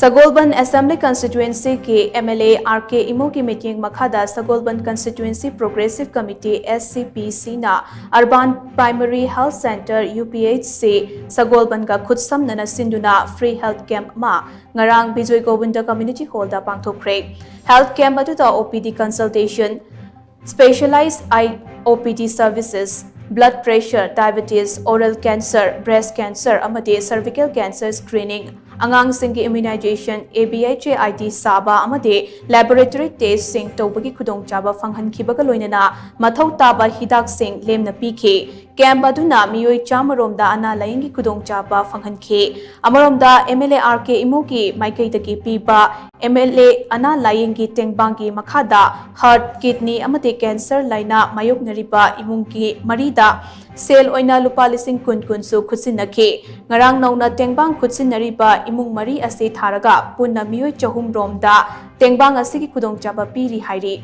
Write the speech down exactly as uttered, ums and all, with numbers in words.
ꯁꯒꯣꯜꯕꯟ assembly ꯀꯟꯁꯇꯤꯇ꯭ꯋꯦꯟꯁꯤꯒꯤ M L A R K Imo ꯃꯤꯠꯌꯦꯡ ꯃꯈꯥꯗ Sagolband constituency progressive committee, S C P ꯁꯤꯅ urban primary health centre, U P H C, ꯁꯒꯣꯜꯕꯟꯒ ꯈꯨꯠꯁꯝꯅꯅ ꯁꯤꯟꯗꯨꯅ free health camp ꯑꯃ ꯉꯔꯥꯡ ꯕꯤꯖꯣꯏ ꯒꯣꯕꯤꯟꯗ ꯀꯝꯃ꯭ꯌꯨꯅꯤꯇꯤ ꯍꯣꯜꯗ ꯄꯥꯡꯊꯣꯛꯈ꯭ꯔꯦ꯫ ꯍꯦꯜꯊ ꯀꯦꯝꯞ ꯑꯗꯨꯗ ꯑꯣ P D consultation, specialise I O P D services, blood pressure, diabetes, oral cancer, breast cancer ꯑꯃꯗꯤ cervical cancer screening, ꯑꯉꯥꯡꯁꯤꯡꯒꯤ immunisation, A B H A I D ꯁꯥꯕ ꯑꯃꯗꯤ laboratory ꯇꯦꯁꯁꯤꯡ ꯇꯧꯕꯒꯤ ꯈꯨꯗꯣꯡꯆꯥꯕ ꯐꯪꯍꯟꯈꯤꯕꯒ ꯂꯣꯏꯅꯅ ꯃꯊꯧ ꯇꯥꯕ ꯍꯤꯗꯥꯛꯁꯤꯡ ꯂꯦꯝꯅ ꯄꯤꯈꯤ꯫ ꯀꯦꯝꯞ ꯑꯗꯨꯅ ꯃꯤꯑꯣꯏ ꯆꯥꯝꯃ ꯔꯣꯝꯗ ꯑꯅꯥ ꯂꯥꯌꯦꯡꯒꯤ ꯈꯨꯗꯣꯡꯆꯥꯕ ꯐꯪꯍꯟꯈꯤ꯫ ꯑꯃꯔꯣꯝꯗ, M L A R K ꯏꯃꯣꯒꯤ ꯃꯥꯏꯀꯩꯗꯒꯤ ꯄꯤꯕ ꯑꯦꯝ ꯑꯦꯜ ꯑꯦ ꯑꯅꯥ ꯂꯥꯌꯦꯡꯒꯤ ꯇꯦꯡꯕꯥꯡꯒꯤ ꯃꯈꯥꯗ ꯍꯥꯔꯠ, ꯀꯤꯗꯅꯤ ꯑꯃꯗꯤ ꯀꯦꯟꯁꯔ ꯂꯥꯏꯅꯥ ꯃꯥꯌꯣꯛꯅꯔꯤꯕ ꯏꯃꯨꯡꯒꯤ ꯃꯔꯤꯗ ꯁꯦꯜ ꯑꯣꯏꯅ ꯂꯨꯄꯥ ꯂꯤꯁꯤꯡ ꯀꯨꯟ ꯀꯨꯟꯁꯨ ꯈꯨꯠꯁꯤꯟꯅꯈꯤ꯫ ꯉꯔꯥꯡ ꯅꯧꯅ ꯇꯦꯡꯕꯥꯡ ꯈꯨꯠꯁꯤꯟꯅꯔꯤꯕ ꯏꯃꯨꯡ ꯃꯔꯤ ꯑꯁꯤ ꯊꯥꯔꯒ ꯄꯨꯟꯅ ꯃꯤꯑꯣꯏ ꯆꯍꯨꯝ ꯔꯣꯝꯗ ꯇꯦꯡꯕꯥꯡ ꯑꯁꯤꯒꯤ ꯈꯨꯗꯣꯡꯆꯥꯕ ꯄꯤꯔꯤ ꯍꯥꯏꯔꯤ꯫